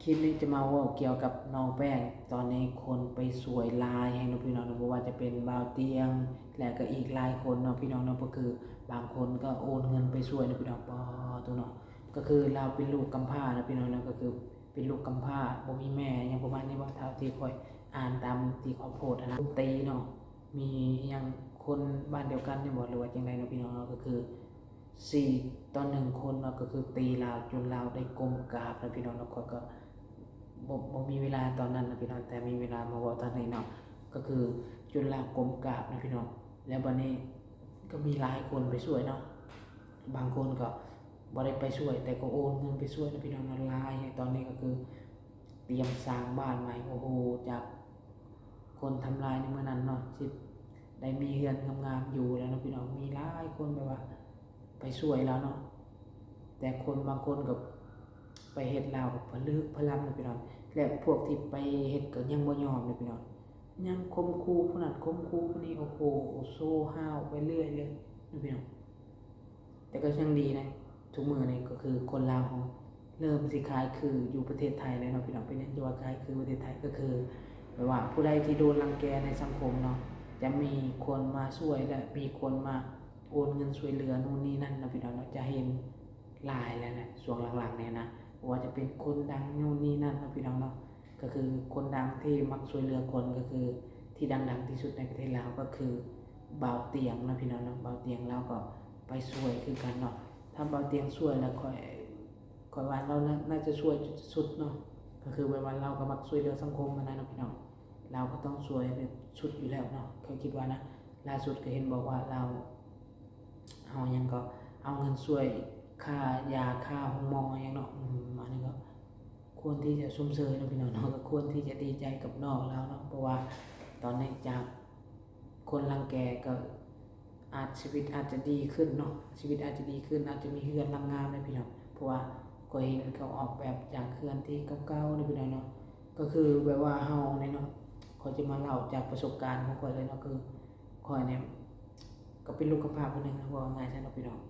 ຄລິບນີ້ຈະມາເວົ້າກ່ຽວກັບນ້ອງແປ້ງ. ຕອນນີ້ຄົນໄປຊ່ວຍຫຼາຍແຮງເນາະພີ່ນ້ອງເນາະ, ບໍ່ວ່າຈະເປັນບ່າວຕຽງ ແລະກໍອີກຫຼາຍຄົນເນາະພີ່ນ້ອງເນາະ. ກໍຄືບາງຄົນກໍໂອນເງິນໄປຊ່ວຍເນາະພີ່ນ້ອງ. ປາໂຕເນາະ, ກໍຄືລາວເປັນລູກກຳພ້າເນາະພີ່ນ້ອງເນາະ, ກໍຄືເປັນລູກກຳພ້າ ບໍ່ມີແມ່ຫຍັງປະມານນີ້ບໍ, ເທົ່າທີ່ຂ້ອຍອ່ານຕາມທີ່ເຂົາໂພສຫັ້ນນະ. ຕີເນາະ, ມີຫຍັງຄົນບ້ານດຽວກັນນີ້ບໍ ຫຼືວ່າຈັ່ງໃດເນາະພີ່ນ້ອງເນາະ. ກໍຄື ສີ່ຕໍ່ໜຶ່ງຄົນເນາະ, ກໍຄືຕີລາວຈົນລາວໄດ້ກົ້ມກາບນະພີ່ນ້ອງເນາະ. ຂ້ອຍກໍບໍ່ ບໍ່ມີເວລາຕອນນັ້ນນະພີ່ນ້ອງ, ແຕ່ມີເວລາມາເວົ້າຕອນນີ້ເນາະ. ກໍຄືຈົນລາວກົ້ມກາບນະພີ່ນ້ອງ. ແລ້ວບັດນີ້ກໍມີຫຼາຍຄົນໄປຊ່ວຍເນາະ, ບາງຄົນກໍບໍ່ໄດ້ໄປຊ່ວຍ ແຕ່ກໍໂອນເງິນໄປຊ່ວຍນະພີ່ນ້ອງເນາະ, ຫຼາຍ. ຕອນນີ້ກໍຄືຕຽມສ້າງບ້ານໃໝ່. ໂອ້ໂຫ ຈາກ ຄົນທຳລາຍໃນມື້ນັ້ນເນາະ ຊິໄດ້ມີເຮືອນງາມໆຢູ່ແລ້ວເນາະພີ່ນ້ອງ. ມີຫຼາຍຄົນແບບວ່າໄປຊ່ວຍລາວເນາະ, ແຕ່ຄົນບາງຄົນກໍໄປເຮັດລາວກໍຜະລຶກຜະລຳເນາະພີ່ນ້ອງ. ແລະພວກທີ່ໄປເຮັດກໍຍັງບໍ່ຍອມເນາະພີ່ນ້ອງ, ຍັງຂົ່ມຂູ່ຜູ້ນັ້ນຂົ່ມຂູ່ຜູ້ນີ້. ໂອ້ໂຫ ໂຊຮ້າວໄປເລື້ອຍເລີຍເນາະພີ່ນ້ອງ. ແຕ່ກໍຍັງດີນະ, ທຸກມື້ນີ້ກໍຄືຄົນລາວເຮົາເລີ່ມຊິຄ້າຍຄືຢູ່ປະເທດໄທແລ້ວເນາະພີ່ນ້ອງ. ເປັນຫຍັງຈຶ່ງວ່າຄ້າຍຄືປະເທດໄທ? ກໍຄືແບບວ່າຜູ້ໃດທີ່ໂດນລັງແກໃນສັງຄົມເນາະ, ຈະມີຄົນມາຊ່ວຍ ແລະ ມີຄົນມາໂອນເງິນຊ່ວຍເຫຼືອນູ່ນນີ້ນັ້ນເນາະພີ່ນ້ອງເນາະ. ຈະເຫັນຫຼາຍແລ້ວນະ ຊ່ວງຫຼັງໆນີ້ນະ, ບໍ່ວ່າຈະເປັນຄົນດັງນູ່ນນີ້ນັ້ນເນາະພີ່ນ້ອງເນາະ. ກໍຄືຄົນດັງທີ່ມັກຊ່ວຍເຫຼືອຄົນ ກໍຄືທີ່ດັງໆທີ່ສຸດໃນປະເທດລາວກໍຄືບ່າວຕຽງເນາະພີ່ນ້ອງເນາະ. ບ່າວຕຽງລາວກໍໄປຊ່ວຍຄືກັນເນາະ. ຖ້າບ່າວຕຽງຊ່ວຍແລ້ວ ຂ້ອຍ ຂ້ອຍວ່າລາວໜ້າ ໜ້າຈະຊ່ວຍຈຸດສຸດເນາະ, ກໍຄືແບບວ່າລາວກໍມັກຊ່ວຍເຫຼືອສັງຄົມຫັ້ນນະເນາະພີ່ນ້ອງ. ລາວກໍຕ້ອງຊ່ວຍແບບສຸດຢູ່ແລ້ວເນາະ, ຂ້ອຍຄິດວ່ານະ. ລ່າສຸດກໍເຫັນບອກວ່າລາວເອົາຫຍັງກໍ ເອົາເງິນຊ່ວຍຄ່າຢາຄ່າໂຮງໝໍຫຍັງເນາະ. ອືມ ອັນນີ້ກໍ ຄວນທີ່ຈະຊົມເຊີຍເນາະພີ່ນ້ອງເນາະ, ກໍຄວນທີ່ຈະດີໃຈກັບນ້ອງລາວເນາະ. ເພາະວ່າຕອນນີ້ຈາກຄົນລັງແກກໍອາດ ຊີວິດອາດຈະດີຂຶ້ນເນາະ, ຊີວິດອາດຈະດີຂຶ້ນ ອາດຈະມີເຮືອນຫຼັງງາມເດ້ພີ່ນ້ອງ. ເພາະວ່າຂ້ອຍເຫັນເຂົາອອກແບບຈາກເຮືອນທີ່ເກົ່າໆເດ້ພີ່ນ້ອງເນາະ. ກໍຄືແບບວ່າເຮົານີ້ເນາະ, ຂ້ອຍຈະມາເລົ່າຈາກປະສົບການຂອງຂ້ອຍເລີຍເນາະ. ຄືຂ້ອຍນີ້ ກໍເປັນລູກກຳພ້າຜູ້ໜຶ່ງ ເວົ້າງ່າຍຊະເນາະພີ່ນ້ອງ,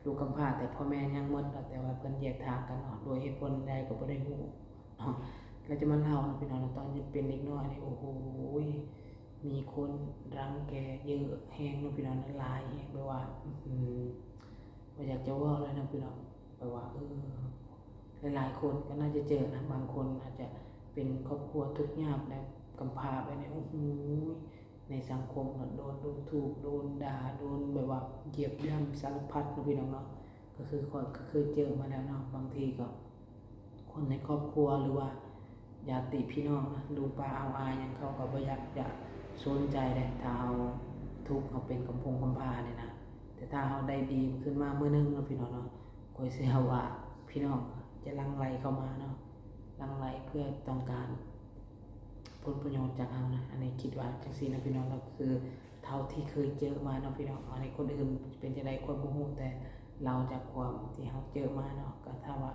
ລູກກຳພ້າແຕ່ພໍ່ແມ່ຍັງໝົດເນາະ, ແຕ່ວ່າເພິ່ນແຍກທາງກັນເນາະ ດ້ວຍເຫດຜົນໃດກໍບໍ່ໄດ້ຮູ້ເນາະ. ແລ້ວຈະມາເລົ່າເນາະພີ່ນ້ອງເນາະ, ຕອນຍັງເປັນເດັກນ້ອຍນີ້ ໂອ້ໂຫ ມີຄົນລັງແກເຍີະແຮງເນາະພີ່ນ້ອງເນາະ, ຫຼາຍແຮງ ແບບວ່າ ອືມ ບໍ່ຢາກຈະເວົ້າເລີຍເນາະພີ່ນ້ອງ. ແບບວ່າ ເອີ ຫຼາຍໆຄົນກໍໜ້າຈະເຈີນະ, ບາງຄົນອາດຈະເປັນຄອບຄົວທຸກຍາກ ແລະ ກຳພ້າແບບນີ້ ໂອ້ໂຫ ໃນສັງຄົມເນາະ ໂດນດູຖູກ ໂດນດ່າ ໂດນແບບວ່າຢຽບຢ່ຳສາລະພັດເນາະພີ່ນ້ອງເນາະ. ກໍຄືຂ້ອຍກໍເຄີຍເຈີມາແລ້ວເນາະ, ບາງທີກໍຄົນໃນຄອບຄົວ ຫຼືວ່າຍາດຕິພີ່ນ້ອງນະ ລຸງປ້າອາວອາຫຍັງ ເຂົາກໍບໍ່ຢາກຈະສົນໃຈເດ້ ຖ້າເຮົາທຸກ ເຮົາເປັນກຳພົງກຳພ້ານີ້ນະ. ແຕ່ຖ້າເຮົາໄດ້ດີຂຶ້ນມາມື້ໜຶ່ງເນາະພີ່ນ້ອງເນາະ, ຂ້ອຍເຊື່ອວ່າພີ່ນ້ອງຈະຫຼັ່ງໄຫຼເຂົ້າມາເນາະ, ຫຼັ່ງໄຫຼເພື່ອຕ້ອງການ ຜົນປະໂຫຍດຈາກເຮົານະ. ອັນນີ້ຄິດວ່າຈັ່ງຊີ້ນະພີ່ນ້ອງເນາະ, ຄືເທົ່າທີ່ເຄີຍເຈີມາເນາະພີ່ນ້ອງ. ອັນນີ້ຄົນອື່ນເປັນຈັ່ງໃດຂ້ອຍບໍ່ຮູ້, ແຕ່ເລົ່າຈາກຄວາມທີ່ເຮົາເຈີມາເນາະ. ກໍຖ້າວ່າ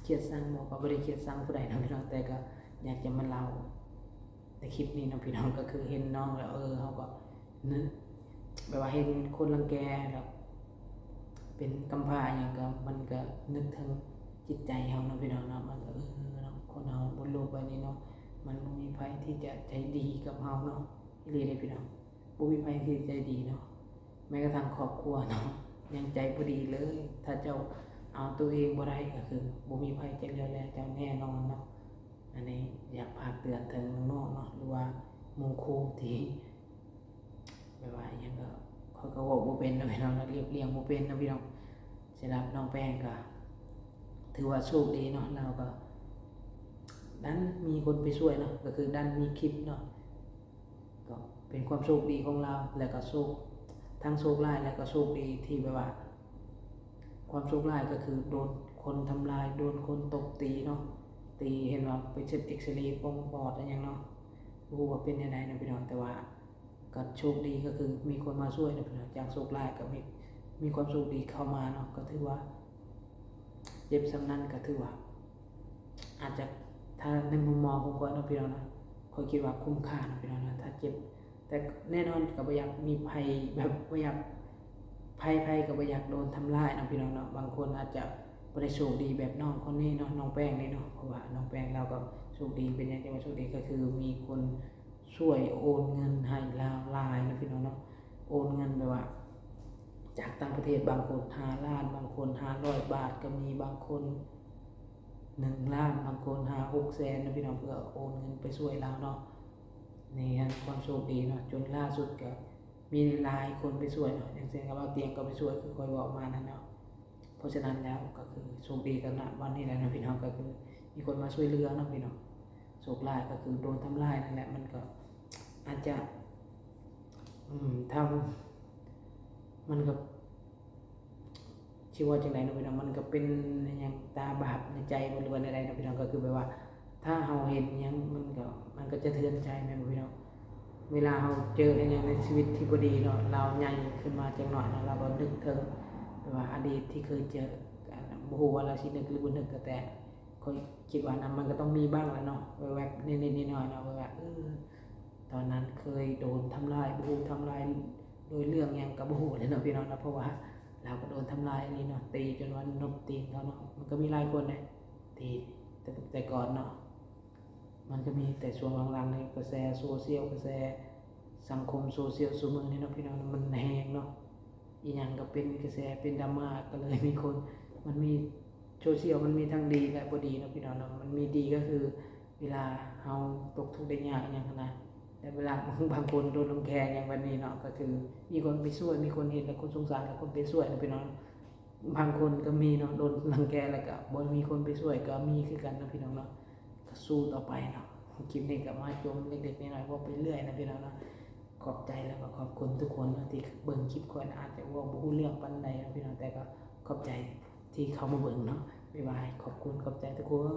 ຄຽດຊັງບໍ ກໍບໍ່ໄດ້ຄຽດຊັງຜູ້ໃດເນາະພີ່ນ້ອງ, ແຕ່ກໍຢາກຈະມາເລົ່າໃນຄລິບນີ້ເນາະພີ່ນ້ອງ. ກໍຄືເຫັນນ້ອງແລ້ວ ເອີ ເຮົາກໍນຶກ ແບບວ່າເຫັນຄົນລັງແກ ແບບເປັນກຳພ້າຫຍັງ ກໍມັນກໍນຶກເຖິງຈິດໃຈເຮົາເນາະພີ່ນ້ອງເນາະ. ມັນກໍ ເອີ ເນາະ ຄົນເຮົາບົນໂລກໃບນີ້ເນາະ ມັນບໍ່ມີໃຜທີ່ຈະໃຈດີກັບເຮົາເນາະ, ອີ່ຫຼີເດ້ພີ່ນ້ອງ. ບໍ່ມີໃຜທີ່ໃຈດີເນາະ, ແມ້ກະທັ່ງຄອບຄົວເນາະ ຍັງໃຈບໍ່ດີເລີຍ. ຖ້າເຈົ້າເອົາຕົວເອງບໍ່ໄດ້ ກໍຄືບໍ່ມີໃຜຈະຫຼຽວແລເຈົ້າແນ່ນອນເນາະ. ອັນນີ້ຢາກຝາກເຕືອນເຖິງນ້ອງໆເນາະ ຫຼືວ່າໝູ່ຄູ່ທີ່ ແບບວ່າອີ່ຫຍັງກໍ ຂ້ອຍກໍເວົ້າບໍ່ເປັນນະພີ່ນ້ອງເນາະ, ລຽບລຽງບໍ່ເປັນນະພີ່ນ້ອງ. ສຳລັບນ້ອງແປ້ງກໍຖືວ່າໂຊກດີເນາະ, ລາວກໍດັນມີຄົນໄປຊ່ວຍເນາະ, ກໍຄືດັນມີຄລິບເນາະ, ກໍເປັນຄວາມໂຊກດີຂອງລາວ. ແລ້ວກໍໂຊກ ທັງໂຊກຮ້າຍ ແລ້ວກໍໂຊກດີທີ່ແບບວ່າ ຄວາມໂຊກຮ້າຍກໍຄືໂດນຄົນທຳລາຍ ໂດນຄົນຕົບຕີເນາະ, ຕີ ເຫັນວ່າໄປເຊັກເອັກຊະເຣປ່ອງປອດອີ່ຫຍັງເນາະ, ບໍ່ຮູ້ວ່າເປັນແນວໃດເນາະພີ່ນ້ອງ. ແຕ່ວ່າ ກໍໂຊກດີກໍຄືມີຄົນມາຊ່ວຍເນາະພີ່ນ້ອງ, ຈາກໂຊກຮ້າຍກໍມີ ມີຄວາມໂຊກດີເຂົ້າມາເນາະ. ກໍຖືວ່າເຈັບສ່ຳນັ້ນ ກໍຖືວ່າອາດຈະ ຖ້າໃນມຸມມອງຂອງຂ້ອຍເນາະພີ່ນ້ອງເນາະ, ຂ້ອຍຄິດວ່າຄຸ້ມຄ່າເນາະພີ່ນ້ອງເນາະ ຖ້າເຈັບ. ແຕ່ແນ່ນອນກໍບໍ່ຢາກມີໃຜ ແບບບໍ່ຢາກ ໃຜໆກໍບໍ່ຢາກໂດນທຳລາຍເນາະພີ່ນ້ອງເນາະ. ບາງຄົນອາດຈະ ບໍ່ໄດ້ໂຊກດີແບບນ້ອງຄົນນີ້ເນາະ ນ້ອງແປ້ງນີ້ເນາະ ເພາະວ່ານ້ອງແປ້ງລາວກໍໂຊກດີ. ເປັນຫຍັງຈຶ່ງວ່າໂຊກດີ? ກໍຄືມີຄົນຊ່ວຍໂອນເງິນໃຫ້ລາວຫຼາຍເນາະ ພີ່ນ້ອງເນາະ. ໂອນເງິນແບບວ່າຈາກຕ່າງປະເທດ ບາງຄົນຫ້າລ້ານ ບາງຄົນຫ້າຮ້ອຍບາດກໍມີ ບາງຄົນໜຶ່ງລ້ານ ບາງຄົນຫ້າຫົກແສນເນາະ ພີ່ນ້ອງ ເພື່ອໂອນເງິນໄປຊ່ວຍລາວເນາະ. ນີ້ຫັ້ນຄວາມໂຊກດີເນາະ. ຈົນລ່າສຸດກໍມີຫຼາຍຄົນໄປຊ່ວຍເນາະ ຢ່າງເຊັ່ນກັບເອົາຕຽງກໍໄປຊ່ວຍ ຄືຂ້ອຍເວົ້າມານັ້ນເນາະ. ເພາະສະນັ້ນແລ້ວກໍຄືໂຊກດີກັບນະວັນນີ້ແຫຼະເນາະ ພີ່ນ້ອງ ກໍຄືມີຄົນມາຊ່ວຍເຫຼືອເນາະ ພີ່ນ້ອງ. ໂຊກຮ້າຍກໍຄືໂດນທຳລາຍນັ້ນແຫຼະ ມັນກໍອາດຈະ ອືມ ທຳ ມັນກໍ ຊິເວົ້າຈັ່ງໃດເນາະ ພີ່ນ້ອງ ມັນກໍເປັນຫຍັງຕາບາບໃນໃຈບໍ່ ຫຼືວ່າແນວໃດເນາະ ພີ່ນ້ອງ. ກໍຄືແບບວ່າ ຖ້າເຮົາເຫັນຫຍັງມັນກໍ ມັນກໍສະເທືອນໃຈແມ່ນບໍ່ ພີ່ນ້ອງ? ເວລາເຮົາເຈີອີ່ຫຍັງໃນຊີວິດທີ່ບໍ່ດີເນາະ ລາວໃຫຍ່ຂຶ້ນມາຈັກໜ້ອຍເນາະ ລາວກໍນຶກເຖິງແບບວ່າອະດີດທີ່ເຄີຍເຈີ ບໍ່ຮູ້ວ່າລາວຊິນຶກ ຫຼືບໍ່ນຶກ ກໍແຕ່ຂ້ອຍຄິດວ່ານະ ມັນກໍຕ້ອງມີບ້າງແຫຼະເນາະ ແວບໆ ນິດໆ ໜ້ອຍໆ ເນາະ ແບບວ່າ ເອີ ຕອນນັ້ນເຄີຍໂດນທຳລາຍ ບໍ່ຮູ້ທຳລາຍໂດຍເລື່ອງຫຍັງກໍບໍ່ຮູ້ແຫຼະເນາະ ພີ່ນ້ອງເນາະ. ເພາະວ່າລາວກໍໂດນທຳລາຍອີ່ຫຼີເນາະ ຕີຈົນວ່ານົບຕີນເຂົາເນາະ. ມັນກໍມີຫຼາຍຄົນເດ້ ທີ່ ແຕ່ ແຕ່ກ່ອນເນາະ ມັນກໍມີ ແຕ່ຊ່ວງຫຼັງໆນີ້ ກະແສໂຊຊຽວ ກະແສສັງຄົມໂຊຊຽວຊຸມື້ນີ້ເນາະ ພີ່ນ້ອງ ມັນແຮງເນາະ. ອີ່ຫຍັງກໍເປັນກະແສ ເປັນດຣາມາ ກໍເລີຍມີຄົນ ມັນມີ ໂຊຊຽວມັນມີທັງດີ ແລະ ບໍ່ດີເນາະ ພີ່ນ້ອງເນາະ. ມັນມີດີກໍຄືເວລາເຮົາຕົກທຸກໄດ້ຍາກຫຍັງຫັ້ນນະ ແລະ ເວລາບາງຄົນໂດນລັງແກຫຍັງແບບນີ້ເນາະ ກໍຄືມີຄົນໄປຊ່ວຍ ມີຄົນເຫັນ ແລະ ຄົນສົງສານ ແລະ ຄົນໄປຊ່ວຍເນາະ ພີ່ນ້ອງ. ບາງຄົນກໍມີເນາະ ໂດນລັງແກ ແລ້ວກໍບໍ່ມີຄົນໄປຊ່ວຍ ກໍມີຄືກັນເນາະ ພີ່ນ້ອງເນາະ. ກໍສູ້ຕໍ່ໄປເນາະ. ຄລິບນີ້ກໍມາຈົ່ມເລັກໆນ້ອຍໆ ເວົ້າໄປເລື້ອຍນະ ພີ່ນ້ອງເນາະ. ຂອບໃຈ ແລ້ວກໍຂອບຄຸນທຸກຄົນເນາະ ທີ່ເບິ່ງຄລິບຂ້ອຍນະ. ອາດຈະເວົ້າບໍ່ຮູ້ເລື່ອງປານໃດເນາະ ພີ່ນ້ອງ ແຕ່ກໍຂອບໃຈທີ່ເຂົ້າມາເບິ່ງເນາະ. ບາຍບາຍ ຂອບຄຸນ ຂອບໃຈທຸກຄົນ.